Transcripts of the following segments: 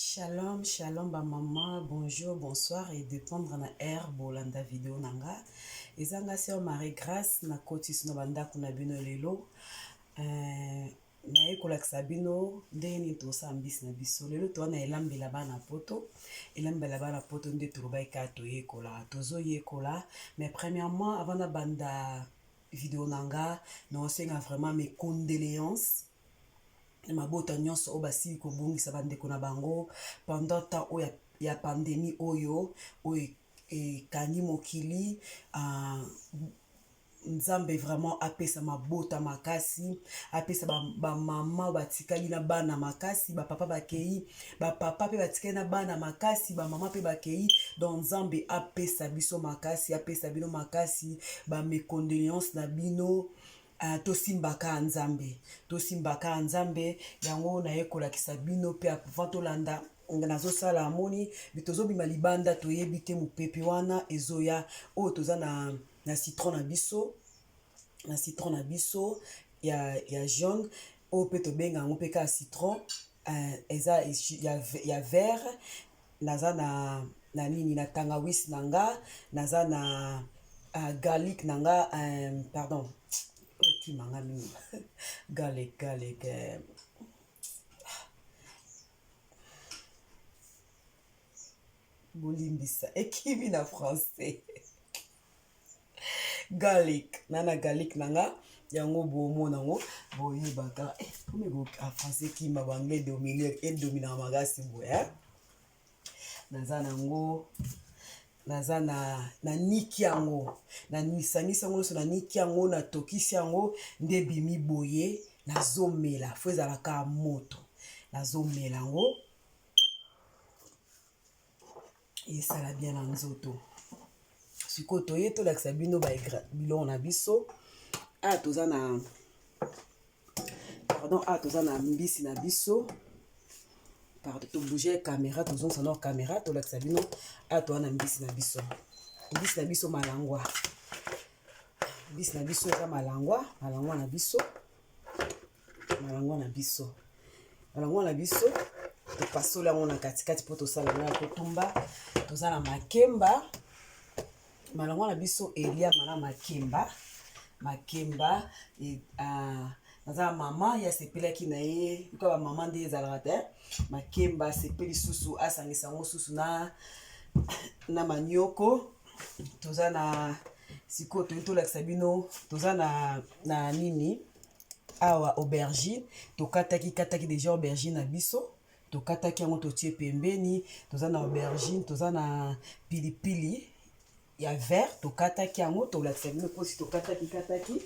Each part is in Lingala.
Shalom, shalom ba maman, bonjour, bonsoir et dépendre na heure bolanda video na nga. Eza nga sœur Marie Grace na kotisi na bandako na bino lelo. Euh, naye kolakisa bino ndenge nini tosala mbisi na biso lelo. Toza na elambela bana poto, elambela bana poto nde tolobaki kaka toyekola, tozoyekola. Mais premièrement, avant nabanda video na nga, naosenga vraiment mes condoléances na mabota nyonso oyo basili kobungisa bandeko na bango pendant temps oyo ya pandémie oyo oyo ekangi mokili. Nzambe vraiment apesa mabota makasi, apesa bamama batikali na bana makasi, bapapa bakei, bapapa mpe batikali na bana makasi, bamama mpe bakei. Donc Nzambe apesa biso makasi, apesa bino makasi. Ba mes condoléances na bino. Tosimbaka Nzambe, tosimbaka Nzambe. Yango naye kolakisa bino mpe avant tolanda nazosala, amoni tozobima libanda, toyebi te mopepe wana ezoya. Oyo toza na citron na biso, na citron na biso ya jaune, oyo mpe tobenga yango mpe kaka citron, eza ya vert. Naza na nini, na tangawisi na nga, naza na garlic na nga, pardon, oyo ekimanga mingi, garlic, garlic, bolimbisa, ekimi na français, garlic na garlic na nga. Yango bomona yango, boyebaka français ekima, ba anglais domine, edominaka makasi boye. Naza nango, naza na naniki yango, nanisangisi yango nyonso, naniki yango, natokisi yango nde ebimi boye. Nazomela, fo ezalaka moto, nazomela yango, esala bien na nzoto. Sikoyo toye tolakisa bino biloko na biso. Awa toza na, pardon, awa toza na mbisi na biso. Pardon, tobouge caméra, tozongisa na caméra, tolakisa bino. Awa toza na mbisi na biso, mbisi na biso malangwa, mbisi na biso eza malangwa, malangwa na biso, malangwa na biso, malangwa na biso. Topasoli yango na katikati mpo tosala yango ya kotumba. Toza na makemba, malangwa na biso eliama na makemba, makemba. Naza na mama, ye asepelaki na ye luka bamama nde ezalaka te. Makemba asepeli susu, asangisa yango susu na manioko. Toza na sikoyo, toyi tolakisa bino, toza na nini awa, aubergine. Tokataki kataki déjà aubergine na biso, tokataki yango, totie pembeni. Toza na aubergine, toza na pilipili ya vert, tokataki yango, tolakisa bino mposi tokataki kataki.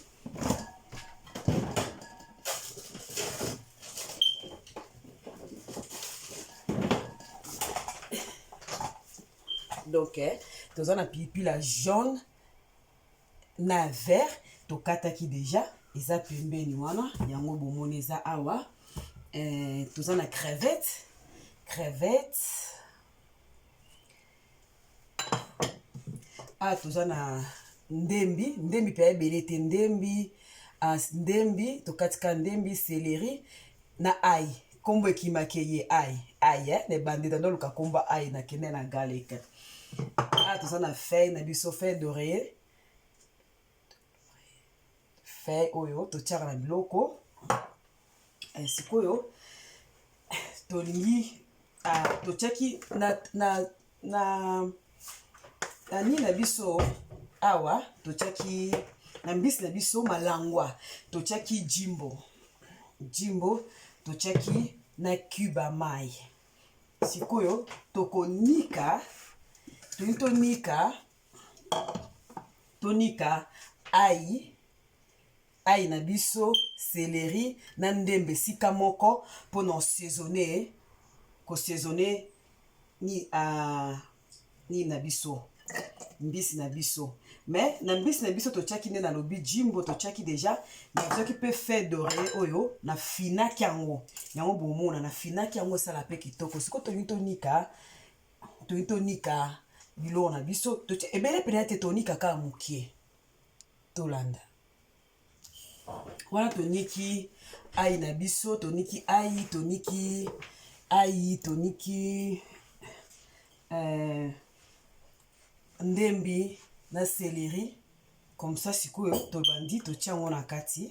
Donc toza na pilipili ya jaune na vert, tokataki déjà, eza pembeni wana, yango bomoni eza awa. Toza na crevette, crevette. Awa toza na ndembi, ndembi mpe ebele te, ndembi, ndembi tokatika, ndembi, céleri na ail. Nkombo ekimaki ye ail, ail na ebandeli ndoluka nkombo ail, nakende na garlic. Awa toza na feuille na biso, feuille d'oreiller, feuille oyo totiaka na biloko. Sikoyo tolingi totiaki na nini na biso awa, totiaki na mbisi na biso malangwa, totiaki jimbo, jimbo totiaki na cube ya mai. Sikoyo tokonika, tolingi tonika, tonika ail, ail na biso, céleri na ndembe esika moko mpona osaisonner, kosaisonner ni nini na biso, mbisi na biso. Mais na mbisi na biso totiaki nde nalobi jimbo, totiaki déjà, nazwaki mpe feuille d'oreiller oyo nafinaki yango, yango bomona nafinaki yango, esala mpe kitoko. Sikoyo tolingi tonika, tolingi tonika biloko na biso ebele mpena te, tonika kaka mokie. Tolanda wana, toniki ail na biso, toniki ail, toniki. Ayi toniki euh, ndembi na celery comme ça. Sikoyo tobandi, totia yango na kati,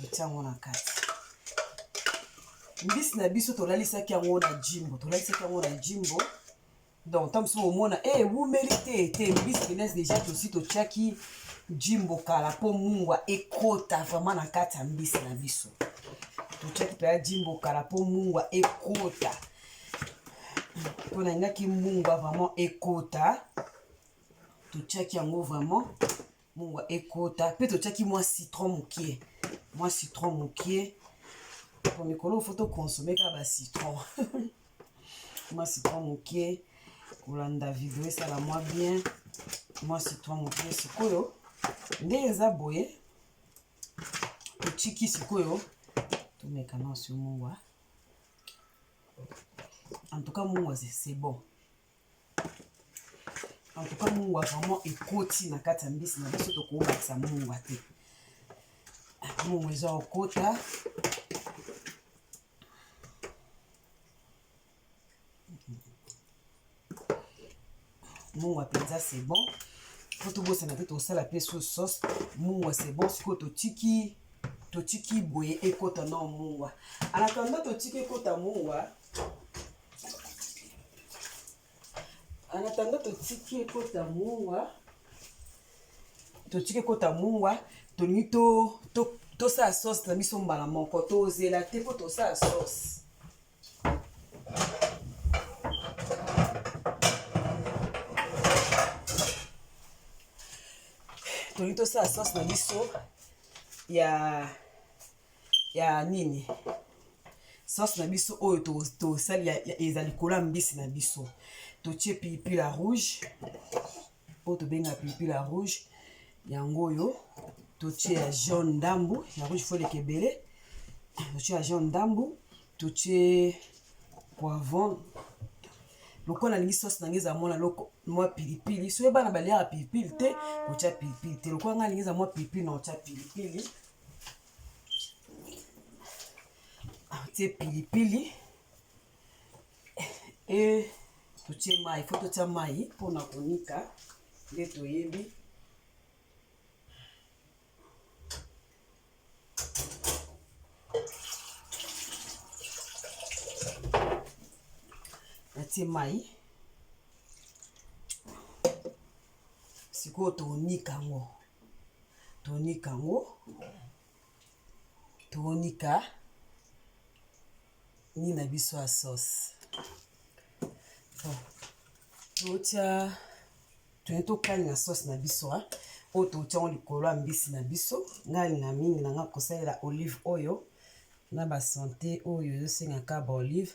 totia yango na kati. Mbisi na biso tolalisaki yango na jimbo, tolalisaki yango na jimbo. Donc ntango mosusu omona e ewumeli te te, mbisi pene déjà tosi totiaki jimbo kala mpo mungwa ekota vraiment na kati ya mbisi na biso. Totiaki mpenza jimbo kala mpo mungwa ekota, mpo nalingaki mungwa vraiment ekota. Totiaki yango vraiment mungwa ekota, mpe totiaki mwa citron mokie, mwa citron mokie, po mikolo faut toconsommer kaka bacitron. Mwa citron mokie, kolanda video esala mwa bien. Mwa citron mokie. Sikoyo nde eza boye, totiki. Sikoyo tomeka nasi mungwa. En tout cas mungwa, c'est bon. En tout cas mungwa vraiment ekoti na kati ya mbisi na biso. Tokobakisa mungwa te, mungwa eza okota. Mungwa mpenza c'est bon. Po tobosana te, tosala mpe so sauce. Mungwa c'est bon. Sikoyo totiki, totiki boye ekota na mungwa. En attendant totiki ekota mungwa, en attendant totiki ekota mungwa, totiki ekota mungwa, tolingi tosala sauce na biso mbala moko. Tozela te mpo tosala sauce. Tolingi tosala sauce na biso ya nini? Sauce na biso oyo tosali eza likolo ya mbisi na biso. Totie pilipili ya rouge, oyo tobenga pilipili ya rouge, yango oyo. Totie ya jaune ndambu, ya rouge faut eleka ebele. Totie ya jaune ndambu, totie poivron. Lokola nalingi sauce na ngai eza mwana loko mwa pilipili, soki bana baliaka pilipili te, kotia pilipili te. Lokola ngai alingi eza mwa pilipili, na kotia pilipili. Tie pilipili e totie mai. Faut totia mai mpona konika nde toyebi. Natie mai. Sikoyo tonika yango, tonika yango, tonika nini na biso ya sauce. Bon, totia, toye tokalinga sauce na biso oyo totia yango likolo ya mbisi na biso. Ngai alinga mingi na nga kosalela olive oyo na basanté oyo ezosengaka baolive.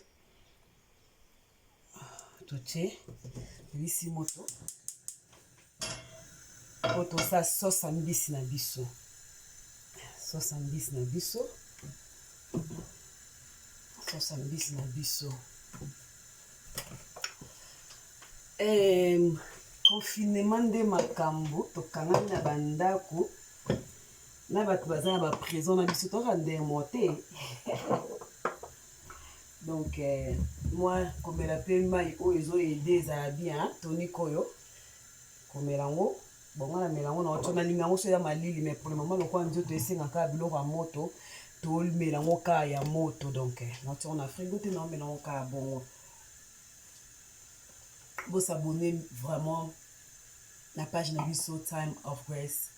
Totie elisi moto oyo tosala sauce ya mbisi na biso, sauce ya mbisi na biso, sauce ya mbisi na biso. Confinement nde makambo, tokangami na bandako na bato baza na baprison na biso, toka ndemo te. Donc mwa komela mpe mai oyo ezoaider, ezala bien. Tonique oyo komela yango bongo, namela yango na nalinga yango so ya malili, mais pour le moment lokola nzoto esengaka biloko ya moto, tomela yango kaka ya moto. Donc natia na frigo te, naomela yango kaka bongo. Bos'abonner vraiment na page na biso Time of Grace,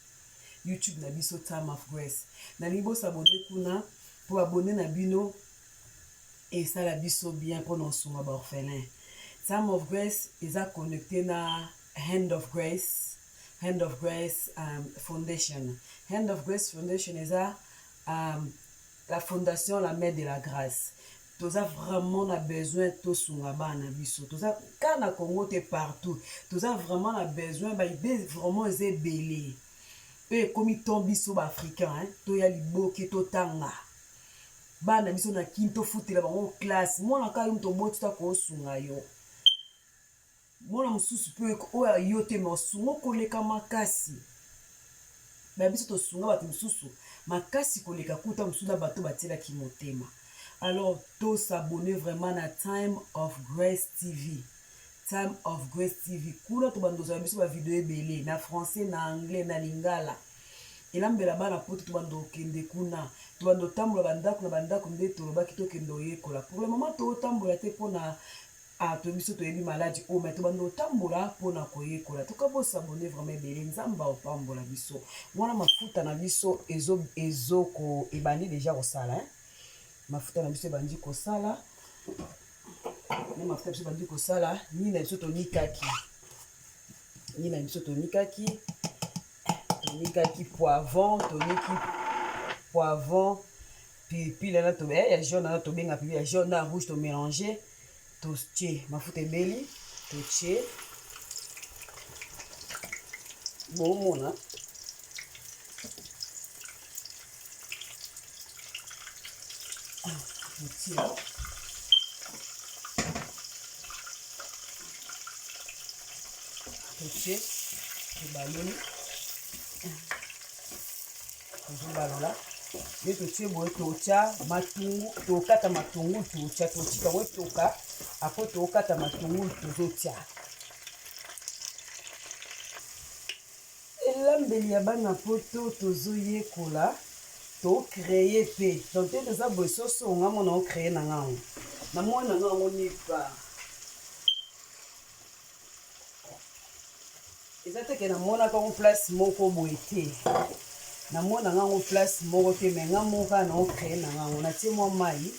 YouTube na biso Time of Grace. Nalingi bos'abonner kuna mpo abonné na bino esala biso bien mpona osunga baorphelin. Time of Grace eza connecté na Hand of Grace, Hand of Grace Foundation. Hand of Grace Foundation eza la fondation La Main de la Grâce. Toza vraiment na besoin tosunga bana na biso. Toza ka na Congo te, partout toza vraiment na besoin. Baidées vraiment eza ebele oyo ekomi ton biso baafricain toya liboke, totanga bana biso na kini, tofutela bango classe. Mwana kaka yo moto oboti ta kosunga yo, mwana mosusu mpe oyo yo te, ma osunga koleka makasi. Ba biso tosunga bato mosusu makasi koleka kuta mosusu na bato batielaki motema. Alors to s'abonner vraiment na Time of Grace TV. Time of Grace TV. Kuna to bando za biso ba video ebele na français, na anglais, na lingala. Elambela bana poto to bando kende kuna. To bando tambola ba ndako na ba ndako nde tolobaki tokende oyekola. Pour le moment to tambola te pona ah to biso toyebi maladi oyo mais tobanda otambola mpona koyekola toka bosabone vraiment ebele nzambe aopambola biso wana mafuta na biso ezo ezoko ebandi deja kosala hein? Mafuta na biso ebandi kosala na mafuta biso ebandi kosala nini na biso tonikaki nini na biso tonikaki tonikaki poivron toniki poivron pilipili wana to eh, ya jaune wana tobenga pilipili ya jaune na rouge tomélange totie mafuta ebeli totie bomona totie totie tobaloli tozobalola nde totie boye totya matungu tokata matungulu totya totika yango etoka apres tokata matungulu tozotya Elambeli ya bana poto tozoyekola to cree pe donc te toza boye soso nga mona o cree na nga yango na mona nga yango nulle part eza te ke namonaka yango place moko boye te namona nga yango place moko te me nga moko kaka na o cree na nga yango natie mwa mai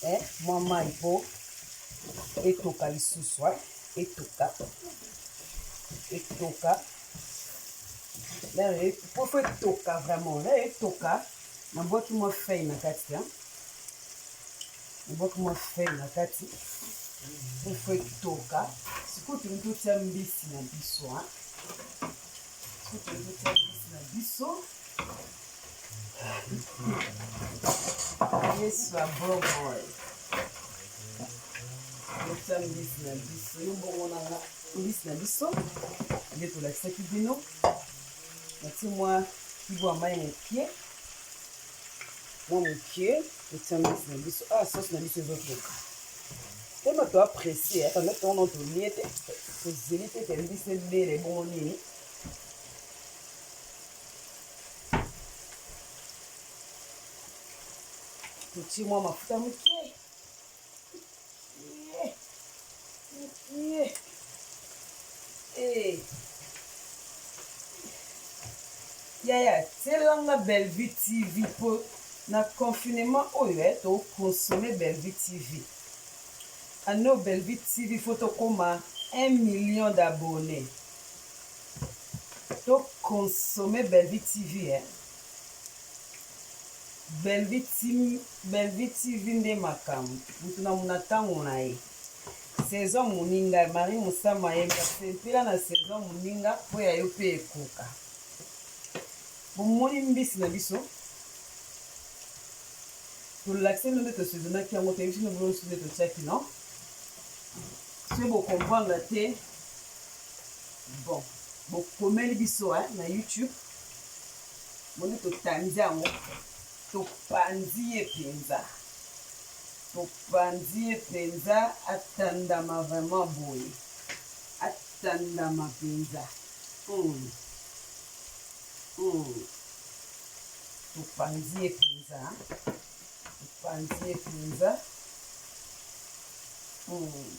eh, mwa mai mpo etoka lisusu eh. Etoka etoka po fo etoka vraiment lere etoka nabwaki mwa feuille na kati nabwaki mwa feuille na kati po fo etoka sikoyo tolingi totia mbisi na biso sikoyo tolingi totia mbisi na biso Yesu aboboy totia mbisi na biso yo mbongo na nga mbisi na biso nde tolakisaki bino natie mwa kibwa mai mokie mwa mokie totia mbisi na biso ah sauce na biso ezotoka te bato apprécie pendant tongo tolie te tozeli te ke mbisi ebele bongo nini Totie mwa mafuta moke moke eh. Yaya tielanga Bellevue TV mpo na confinement oyo eh, tokonsome Bellevue TV ano Bellevue TV fo tokoma 1 million d'abonnés To consommer Bellevue TV eh. Bellevue TV, Bellevue TV nde makambo. Mutu na muna tango na ye. Saison moninga Marie Musama ayemba sepela na saison moninga po ya yo pe ekoka. Bomoni mbisi na biso tolakisi bino nde tosaisonaki yango toyebisi bino biloko nde totiaki non soki bocomprendre te Bon, bokomeli biso hein, na YouTube. Boni totandi yango, topanzi ye mpenza, topanzi ye mpenza, atandama vraiment boye, atandama mpenza. Mm. Mm. Topanzi ye mpenza, topanzi ye mpenza. Mm.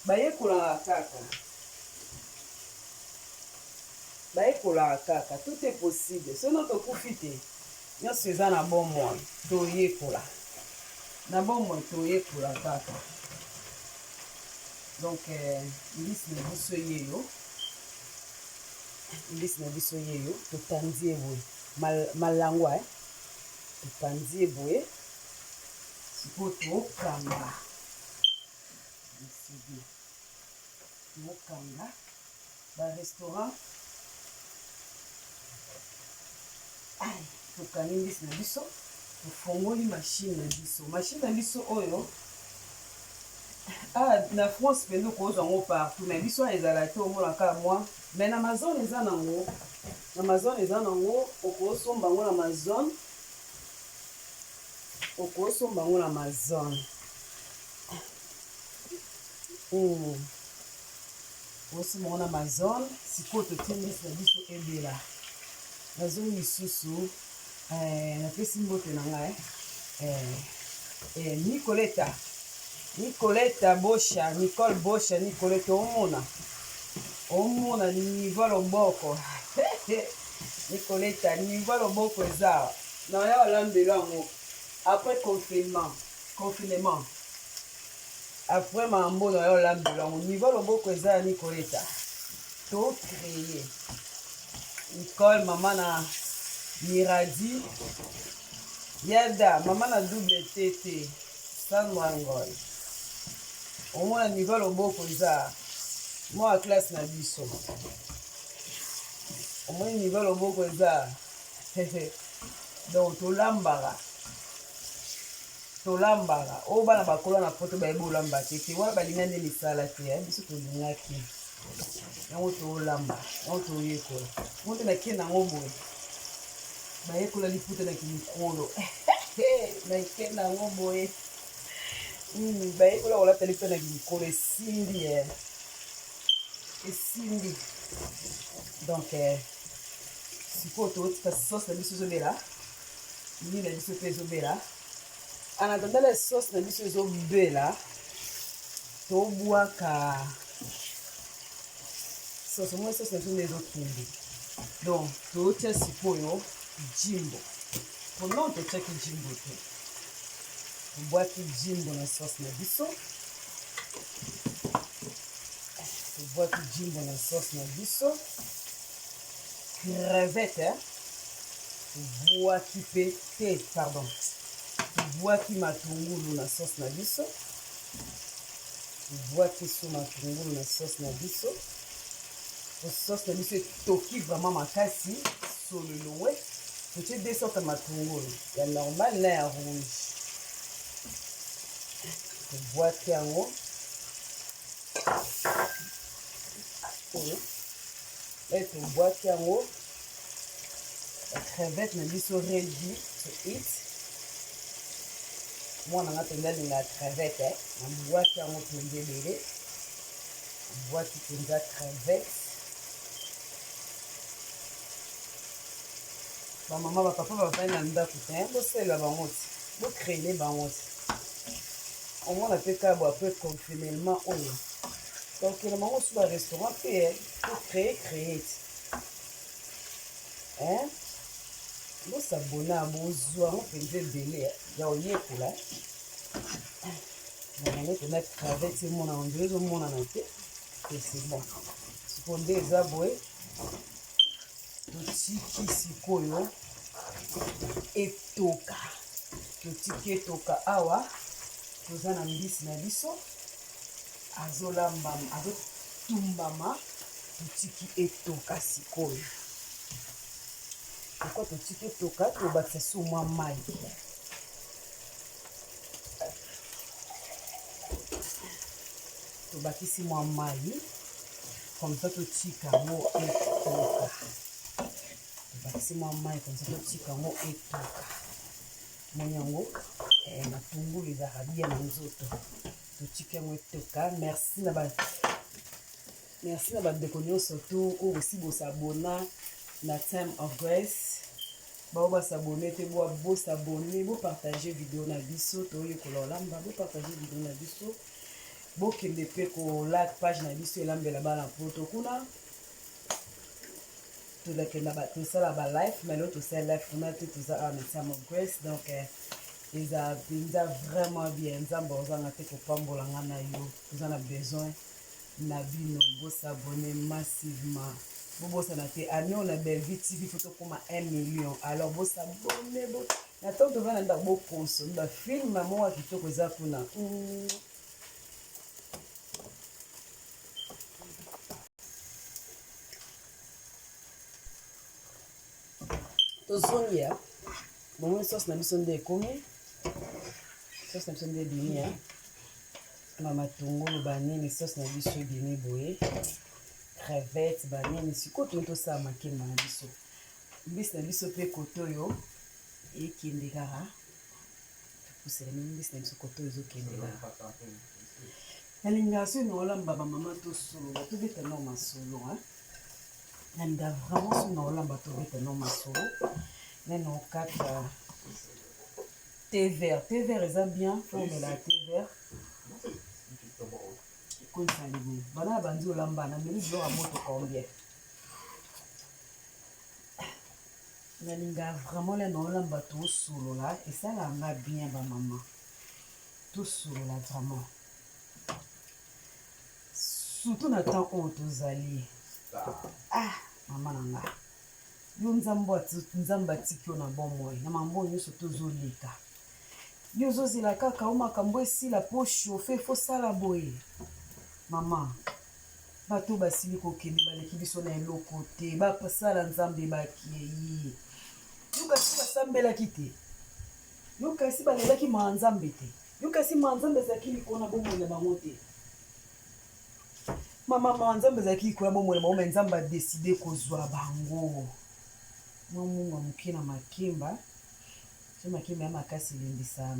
Bayekolaka kaka. Bayekolaka kaka. Tout est possible. Soki nano tokufi te, nyonso eza na bomoi. Toyekola. Na bomoi toyekola kaka. Donc, eh, mbisi na biso yeyo. Mbisi na biso yeyo. Totandi ye boye. Mal, malangwa, eh. Totandi ye boye. Sikoyo tokanga. Décide. Tokanga ba restaurant. Ai, tokangi mbisi na biso, tofongoli machine na biso. Machine na biso oyo ah, na France mpenza okozwa yango partout, mais biso awa ezala te, omona kaka mwa mais na Amazon eza nango, na Amazon eza nango, okosomba yango na Amazon. Okosomba yango na Amazon. Osomba yango na Amazon. Sikoyo totie mbisi na biso ebela. Nazongi lisusu eh, napesi mbote na ngai eh, eh, Nicoleta Nicoleta Bosha, Nicole Bosha, Nicoleta omona omona niveau loboko Nicoleta niveau loboko eza na ya olambelo yango après confinement confinement après mambo na ya olambelo yango niveau loboko eza ya Nicoleta to créer Nicole mama na Miradi Yada mama na double TT Sandra Ngoy omona niveau loboko eza mwa classe na biso omoni niveau loboko eza donc tolambaka tolambaka oyo bana bakola na poto bayebi olamba te te wana balinga nde misala te eh, biso tolingaki yango tolamba yango toyekola ngo nde nake nango boye bayekola liputa na kimikolo nake nango boye bayekola kolata liputa na kimikolo esimbi eh. Esimbi donc eh, sikoyo totika sauce na biso ezobela nini na biso mpe ezobela en attendant la sauce na biso ezobela tobwaka sauce omoi sauce na biso nde ezokende donc totia sikoyo jimbo pendant totiaki jimbo te tobwaki jimbo na sauce na biso tobwaki jimbo na sauce na biso crevette eh? Tobwaki mpe te pardon tobwaki matungulu na sauce na biso tobwaki so matungulu na sauce na biso po sauce na biso etoki vraiment makasi solo elongwe totie deux sortes ya matungulu ya normal na ya rouge tobwaki yango oyo e tobwaki yango crevette na biso ready to eat mwana nga mpenza alingaka crevette eh. Nabwaki yango mpenza ebele nabwaki mpenza crevette bamama bapapa bavandi na ndako te bosalela bango ti bocrele bango ti omona mpe kaka bo après confinement oyo tokende bango su barestaurant mpe tocree cree ti hein bosabona bozwa yango mpenza ebele ya koyekola yango mpenza crevette emonana ondire ezomonana te c'est bon sikoyo nde eza boye totiki sikoyo etoka totiki etoka awa toza na mbisi na biso azolambama azotumbama totiki etoka sikoyo pourkui totiki etoka tobakisa so mwa mai tobakisi mwa mai comme ça totika yango etoka tobakisi mwa mai comme ça totika yango etoka moni yango eh, matungulu ezalaka bien na nzoto totiki yango etoka merci na ba merci na bandeko nyonso to oyo bosi bosabona na time of grace bao basabone te boa bosabone bopartage video na biso toyekola olamba bopartage video na biso bokende mpe kolike page na biso elambela bana poto kuna tolakenda tosala ba life mais lelo tosala life kuna te toza awa na time of grace donc eh, eza mpenza vraiment bien nzambe ozanga te kopambola nga na yo toza na besoin na bino bosabone massivement bobosana te année oyo na bellevue tv fo tokóma 1 million alors bosabone bo na ntango tovanda ndako bokonsome bafilme moko ya kitoko eza kuna mm. Tozongi ya bomoni sauce na biso nde ekomi sauce na biso nde ebimi ya na matungulu banini sauce na biso ebimi boye crevette banini sikoyo toyei tosala makemba na biso mbisi na biso mpe kote oyo ekende kaka. Topusela mimi mbisi na biso koto ezokendela. Nalingaka soki naolamba bamama tosolola, tobeta nao masolo. Hein? Nalingaka vraiment soki naolamba tobeta nao masolo. Nde naokata thé vert. Thé vert eza bien, faut omela thé vert. Ekolisa libumu. Bana na bandi olamba, nameli biloko ya moto combien? Nalingaka vraiment le naolamba tosolola, esalaka nga bien ba mama. Tosolola vraiment. Surtout na temps oyo tozali. Ah, mama na nga. Yo Nzambe Nzambe atiki yo na bomoi na mambo nyonso tozoleka. Yo ozozela kaka o makambo esila po chauffe fo sala boye. Mama, bato basili kokende baleki biso na eloko te, basala Nzambe bakei. Yo kasi basambelaki te. Yo kasi balelaki maa Nzambe te. Yo kasi maa Nzambe ezalaki likolo na bomoi na bango te. Mama, maa Nzambe ezalaki likolo na bomoi na bango, me Nzambe adeside kozwa bango. Mwa mungwa moke na makemba. So makemba ya makasi elembisa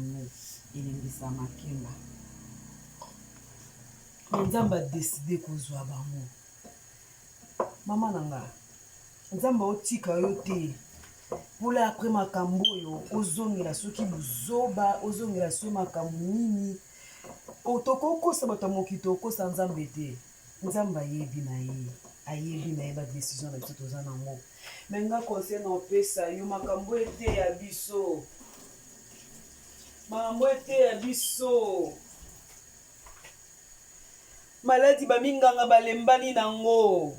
elembisa makemba. Me Nzambe adeside kozwa bango. Mama na nga, Nzambe aotika yo te mpola apres makambo oyo ozongela soki buzoba, ozongela soki makambo nini. Tokokosa bato ya mokili, tokokosa Nzambe te. Nzambe ayebi na ye, ayebi na ye ba decision na biso toza nango. Me nga conseil na opesa yo makambo eteya biso, makambo eteya biso. Maladi ba minganga balembani nango.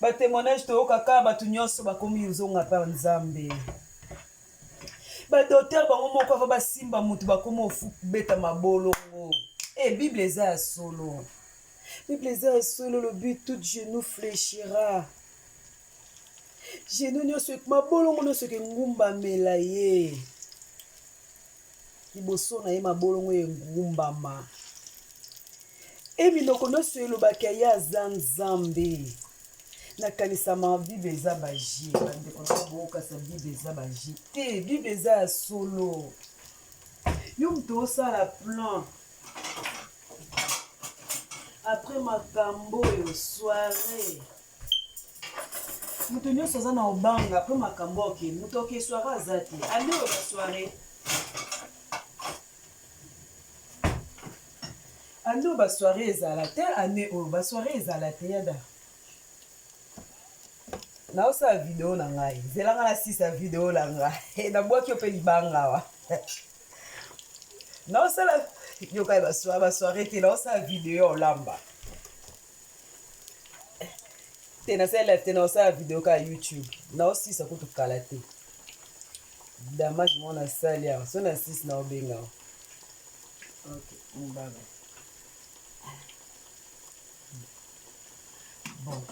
Ba témoignage toyoka kaka bato nyonso bakomi ozonga pa Nzambe. Ba docteur bango moko ava basimba mutu bakomi ofubeta mabolongo. E Bible eza ya solo. Bible eza ya solo, lobi tout genou fléchira. Genou nyonso mabolongo nyonso ekengumbamela ye. Liboso na ye mabolongo engumbama. E minoko nyonso elobaka ye aza Nzambe. Nakanisama Bible eza ba jeu. Bandeko na bokasa Bible eza ba jeu te. Bible eza ya solo. Yo moto osala plan. Après makambo oyo soirée. Moto nyonso aza na obanga après makambo oke. Moto oke soirée aza te. Ande oyo ba soirée. Année oyo ba soirée ezala te, année oyo ba soirée ezala te yada. Naosala video na ngai, zela ngai nasisa video na ngai. Nabwaki yo mpe libanga awa. Naosala yoka ba soirée, ba soirée te, naosala video olamba. Te nasala live te, naosala video kaka YouTube. Naosisa kutu kala te. Damage moko nasali awa, so nasisi naobenga awa. Ok, bye bye. Bon,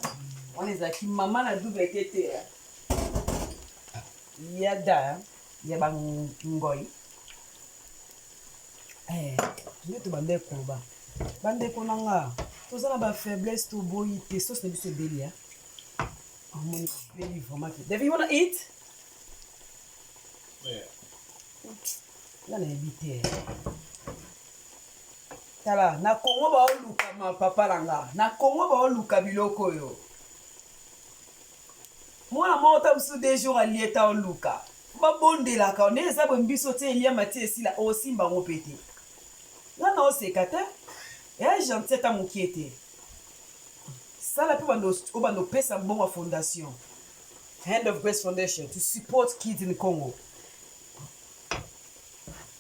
wana ezalaki mama na double te te ya da ya bangoi eh, nde tobanda ekoloba bandeko na nga toza na bafaiblesse toboyi te sauce na biso ebeli ya omoni ebeli vraiment te. David, you wanna eat? Yeah. Nga nayebi te. Tala, na Congo baoluka ma papa na nga. Na Congo baoluka biloko oyo. Mwana moko ta mosusu deux jours alie ta oluka. Babondelaka nde eza boye biso te eliama ti esila osimba yango mpe te. Nga na oseka te. Ya gentil ata mokie te. Sala mpe obanda opesa mbongo ya fondation. Hand of Grace Foundation to support kids in Congo.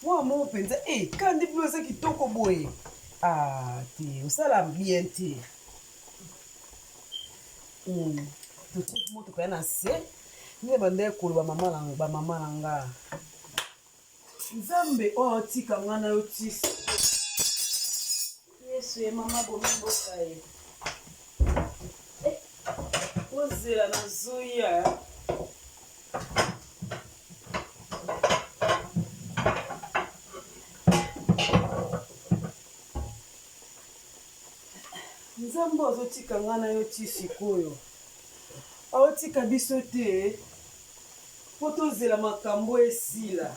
Mwana moko mpenza e kaka nde bino eza kitoko boye. Ah te, osala bien te. Totie moto mpenza na se. Nde bandaki koloba mama na ba mama na nga. Nzambe oyo atika nga na yo ti Yesu ye mama bomi mboka ye. Ozela nazoya. Nzambe azotika nga na yo ti sikoyo. Aotika biso te mpo tozela makambo esila.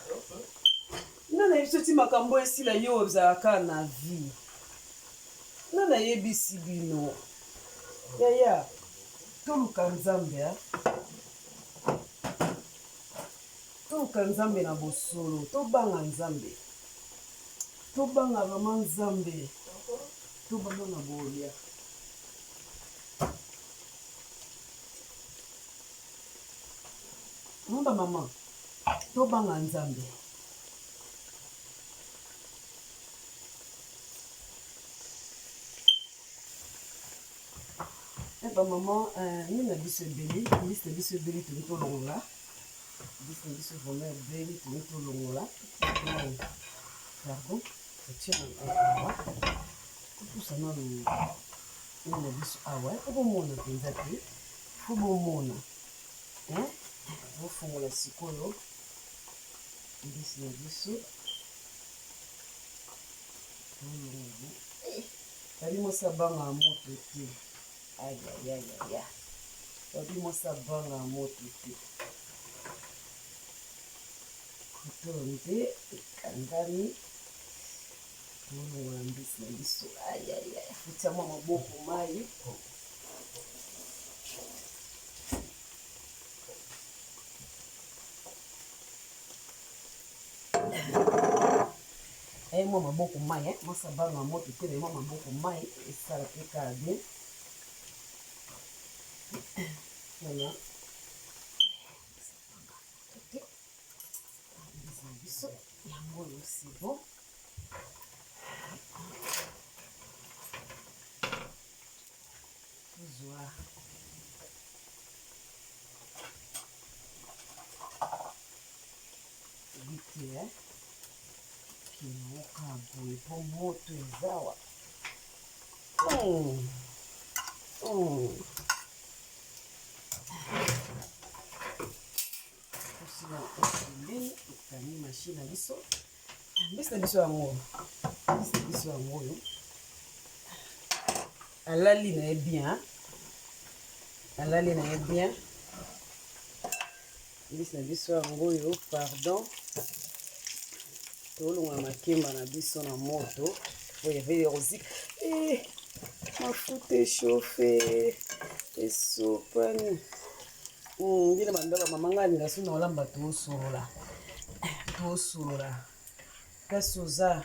biso ti makambo esila yo ozalaka na vie. Nga nayebisi bino yaya toluka Nzambe hein? Toluka Nzambe na bosolo, tobanga Nzambe, tobanga vraiment Nzambe, tobanga na bolia. Mba mama, tobanga Nzambe. Eh ba maman, euh, nini na biso ebele, mbisi na biso ebele tolingi tolongola. Mbisi na biso vraiment ebele tolingi tolongola. Pardon, totie na awa. Topusa nanu nini na biso awa, po bomona mpenza te. Fo bomona. Hein? Bofongola sikoyo mbisi na biso. Babi mwasi abangaka moto te. Ayayayaya. Babi mwasi abangaka moto te. Kotolo nde ekangami. Tolongola mbisi na biso. Ayayaya. Kotia mwa maboko mai. Aye mwa maboko mai eh? Mwasi abanga moto te me mwa maboko mai esala mpe kaka bien. Wana na biso yango oyo c'est bon. Tozwa Biki eh? Kinoka boye po moto ezawa. Mm. Mm. Tosila pembeni tokangi machine na biso. Mbisi na biso yango. Mbisi na biso yango oyo. Alali na ye bien. Alali na ye bien. Mbisi na biso yango oyo, pardon. Tolongola makemba na biso na moto. Oyo eve ozika. Eh, mafuta echauffe. Esopani. Ndine banda ba mama ngai alinga so na olamba tosolola. Tosolola. Kasi oza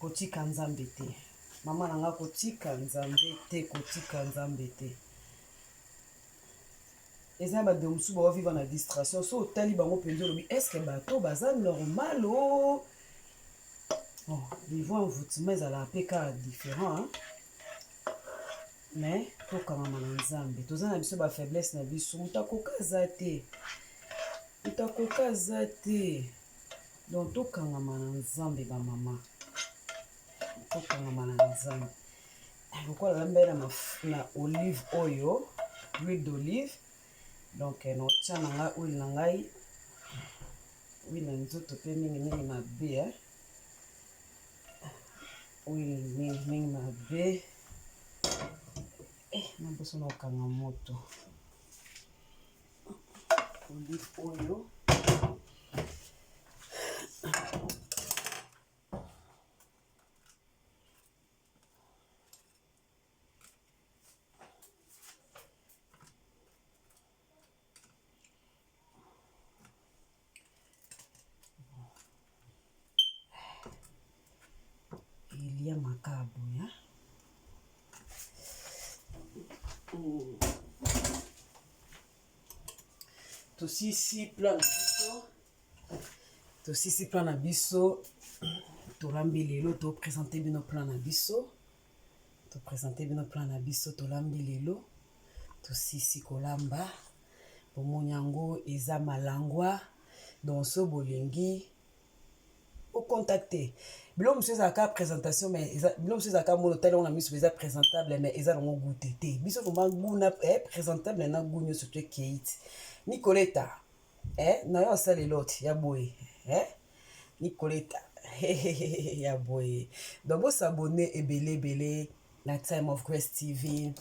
kotika Nzambe te. Mama na ngai kotika Nzambe te, kotika Nzambe te. Eza na bandeko mosusu bao vivre na distraction so otali bango mpenza olobi est ce que bato baza normal o bon niveau envoûtement ezalaka mpe kaka différent hein? Mais tokangama na Nzambe toza na biso ba faiblesse na biso moto akoka aza te moto akoka aza te donc tokangama na Nzambe ba mama tokangama na Nzambe lokola nalambaki na, na olive oyo huile d'olive donc eh, naotya na ngai huile na ngai huile na nzoto mpe mingimingi mabe eh. huile mingimingi mabe eh, na mposo na kokanga moto olive oyo Elia makabu ya Tosisi plan na biso tosisi plan na biso tolambi lelo to presente bino plan na biso to presente bino plan na biso tolambi lelo tosisi kolamba bomoni yango eza malangwa donc so bolingi ocontacte biloko mosusu ezalaka présentation mais eza biloko mosusu ezalaka mona otali yango na miso eza présentable mais eza nango goût te te biso vraiment goût na eh, présentable na goût nyonso to ekei ti nicoleta eh, na yo asala eloti ya boye eh? nicoleta ya boye donc bosabone ebele ebele na Time of Grace TV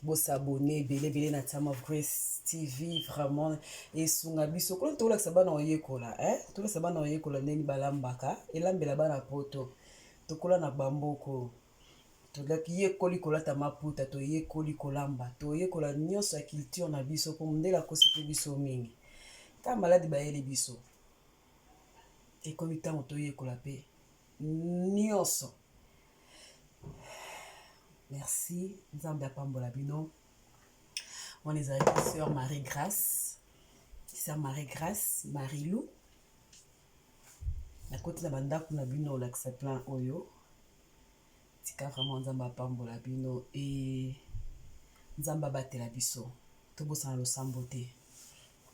bosabone ebele ebele na Time of Grace. TV vraiment esunga biso kuna. Tolakisa bana oyekola, eh? Tolakisa bana oyekola ndenge balambaka, elambela bana poto. Tokola na bamboko, toyekoli kolata maputa, toyekoli kolamba, toyekola nyonso ya culture na biso, mpo mondele akosi mpe biso mingi. Ta maladi bayeli biso, ekomi ntango toyekola mpe nyonso. Merci, Nzambe apambola bino. Wana ezalaki sœur Marie Grâce, sœur Marie Grâce Marilou. Nakoti na bandako na bino, olakisa plan oyo. Tika vraiment Nzambe apambola bino e Nzambe abatela biso. Tobosana losambo te.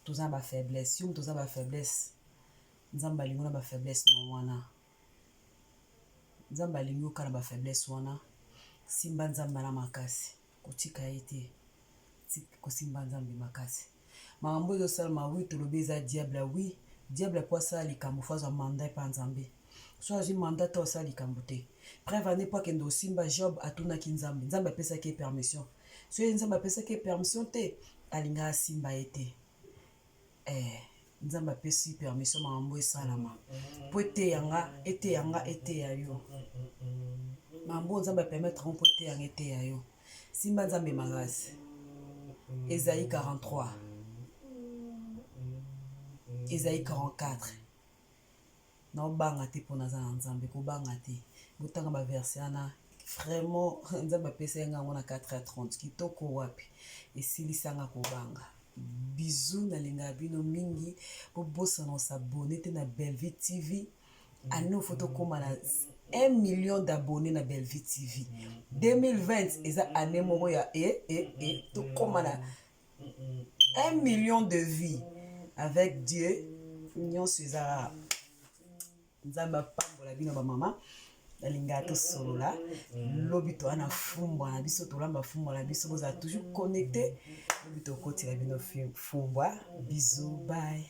Toza na bafaiblesse, yo moto oza bafaiblesse, Nzambe alingi na bafaiblesse na wana. Nzambe alingi oka na bafaiblesse wana. Simba Nzambe na makasi, kotika ye te. Kosimba Nzambe makasi. Makambo ezosalama, oui, tolobi eza diable. Oui, diable po asala likambo, faut azwa mandat epa Nzambe. So azwi mandat te, osala likambo te. Preuve ane, po akende osimba Job, atunaki Nzambe, Nzambe apesaki ye permission. So ye Nzambe apesaki ye permission te, alingaka asimba ye te. Nzambe apesi permission, makambo esalama po eteyanga, eteyanga, eteya yo. Makambo oyo Nzambe apermettre ngo mpo eteyanga, eteya yo. Simba Nzambe makasi. Ezali 43, ezali 44. Naobanga te mpo naza na Nzambe. Kobanga te. Botanga baverset wana. Vraiment, Nzambe apesa ye ngango na 4h30. Kitoko wapi esilisanga kobanga. Bisous, nalingaka bino mingi. Bobosana kos'abonner te na Bellevue TV. Ano faut tokóma na 1 million d'abonnés na Bellevue TV. 2020 eza année moko ya e tokóma na 1 million de vues. Avec Dieu nyonso eza. Nzambe apambola bino bamama. Nalingaka tosolola lobi. Toza na fumbwa na biso, tolamba fumbwa na biso. Bozala toujours connecté. Lobi tokotela bino fumbwa. Bisous, bye.